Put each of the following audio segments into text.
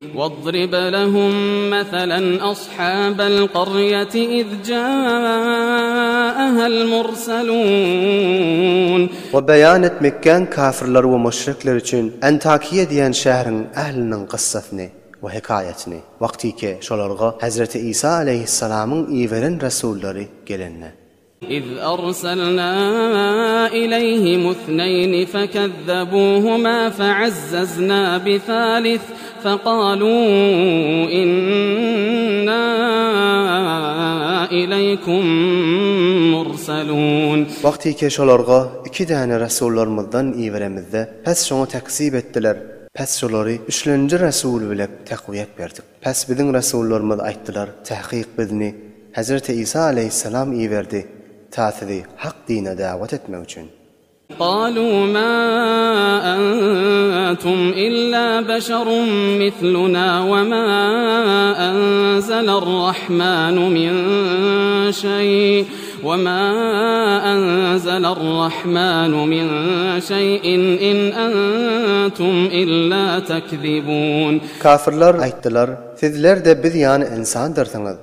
Wadrib lehum meselen ashabel garyeti iz ja'ahel murselun. We beýan et Mekgäň kafirleri we müşrikleri üçin Antakiýe diýen şäheriň ähliniň kyssasyny we hekaýatyny, wagtyky şolarga Hezreti Isa aleýhissalamyň iberen resullary gelende. Iz arsalna ileýhim isneýni fekezzebuhuma feazzazna bisalis fekalu inna ileýkum murselun. Wagtyky şolarga iki däne resullarymyzdan iberemizde, pes şoňa tekzip etdiler, pes şolary üçlenji resul bile tekwiýet berdik. Pes biziň resullarymyz aýtdylar, Tahkyk bizni Hezreti Isa aleýhissalam iberdi, ta sizi hak dine dawet etmek üçin. Galu ma antum illa beşerun misluna we ma anzeler-Rahmanu min şeý we ma anzeler-Rahmanu min şeýin in antum illa tekzibun. Kafirler aýtdylar, Sizler-de biz ýaly ynsandyrsyňyz.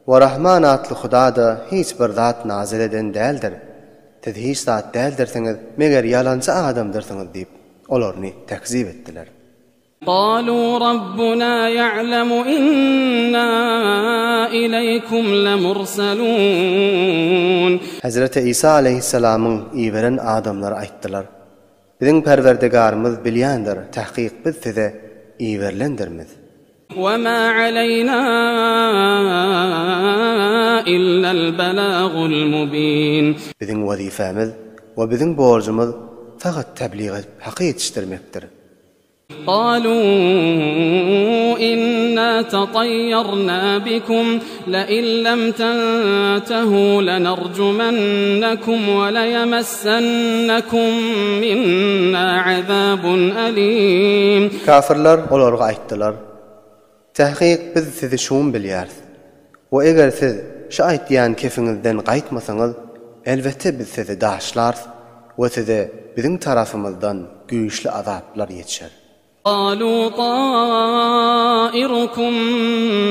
We Rahman atly Huda-da hiç bir zat nazyl eden däldir. Siz hiç zat däldirsiňiz, meger ýalançy adamdyrsyňyz diýip, olaryny tekzip etdiler. Galu Rabbuna ýa'lemu inna ileýkum lemurselun. Hezreti Isa aleýhissalamyň iberen adamlary aýtdylar, Biziň Perwerdigarymyz bilýändir, tahkyk biz size iberilendirmiz. Wema aleýna illel belagul mubin. Biziň wezipemiz we biziň borjumyz fakat teblig edip haky ýetişdirmekdir. Galu inna tataýýarna bikum lein lem tentehu lenerjumennekum we leýemessennekum minna azabun alim. Kafirler olarga aýtdylar, Takyk biz sizi şum bilýäris. We eger siz şu aýtýan kefiňizden gaýtmasaňyz, elbetde biz sizi daşlarys we size biziň tarapymyzdan güýçli azaplar ýetişer. Galu tairukum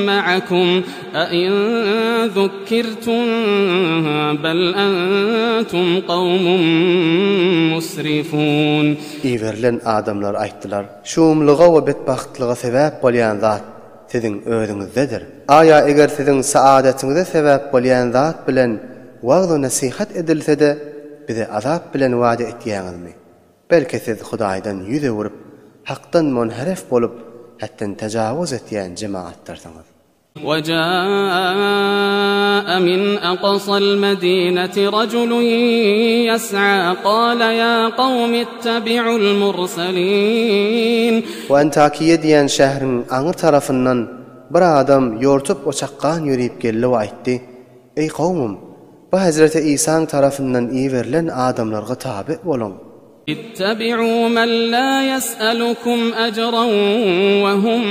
ma'akum a-in zukkirtum bel entum kawmun musrifun. Iberilen adamlar aýtdylar, Şumluga we betbagtlyga sebäp bolýan zat siziň özüňizdedir. Aýa eger siziň saadetiňize sebäp bolýan zat bilen wagz-u nesihat edilse-de, bize azap bilen wada etýäňizmi? Belki siz Hudaýdan ýüz öwrüp, Hakdan munherif bolup, hetden tejawuz etýän jemagatdyrsyňyz. Weja'a min aqsal medineti rajulun ýes'a gala ýa kawmi ittebi'ul murselin. We Antakiýe diýen şähriň aňry tarapyndan bir adam ýortup we çakgan ýörip geldi we aýtdy, Eý kowmum! Bu hezreti Isaň tarapyndan iberilen adamlarga taby boluň. Ittebi'u men la ýes'elukum ejran we hum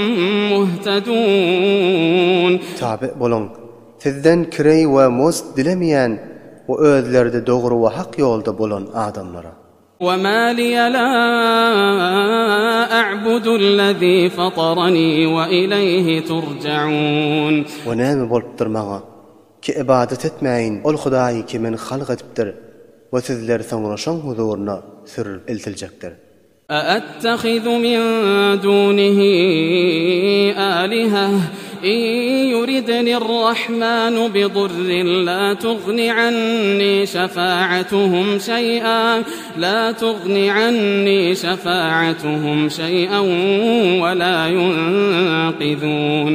muhtedun. Taby boluň, sizden kireý we muzd dilemeýän we özleri-de dogry we hak ýolda bolan adamlara. We ma liýe la a'budu'llezî fataranî we ileýhi turja'un. We näme bolupdyr maňa, ki ybadat etmäýin ol Hudaýy ki meni halk edipdir we sizler soňra şoň huzuryna sürülip eltiljekdir. Eettehizu min dunihi aliheh in yuridnir-Rahmanu bidurrin la tugni anni şefaatuhum şeý'a la tugni anni şefaatuhum şeý'en we la yunqizun.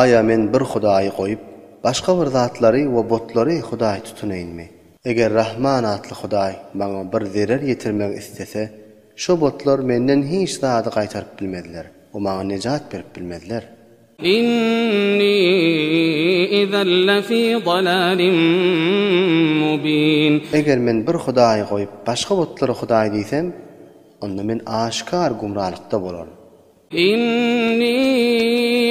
Aýa men bir Hudaýy goýup, başga bir zatlary we butlary hudaý tutunaýynmy? Eger Rahman atly Hudaý maňa bir zerer ýetirmegi islese, şo butlar menden hiç zady gaýtaryp bilmezler we maňa nejat berip bilmezler. Inni izen lefi dalalin mubin. Eger men bir Hudaýy goýup, başga butlara hudaý diýsem, onda men aşgar gumralykda bolaryn. Inni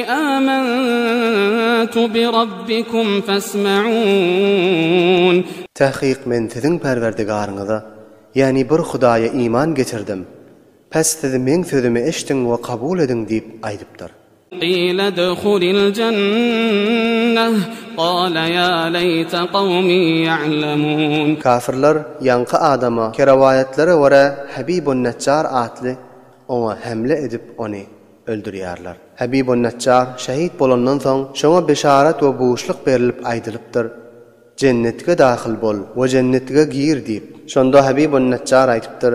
amantu bi Rabbikum fesma'un. Takyk men siziň Perwerdigaryňyza, ýagny bir Hudaýa iman getirdim. Pes siz meň sözümi eşdiň we kabul ediň diýip aýdypdyr. Qila udhulil jenneh, qala ýa leýte kawmi ýa'lemun. Kafirler ýaňky adama, ki rowaýatlara görä Habibun-Neçjar atly, oňa hemle edip ony öldürýärler. Habibun-Neçjar şehit bolandan soň şoňa beşarat we buşluk berilip aýdylypdyr, Jennetge dahyl bol we jennetge gir diýip. Şonda Habibun-Neçjar aýdypdyr,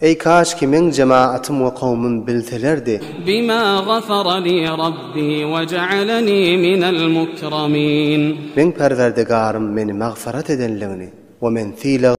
Eý kaşki meň jemaatym we kowmum bilselerdi. Bima gafara li Rabbi we ja'alani minel mukramin. Meň Perwerdigarym meni magfyrat edenligini we men sylag.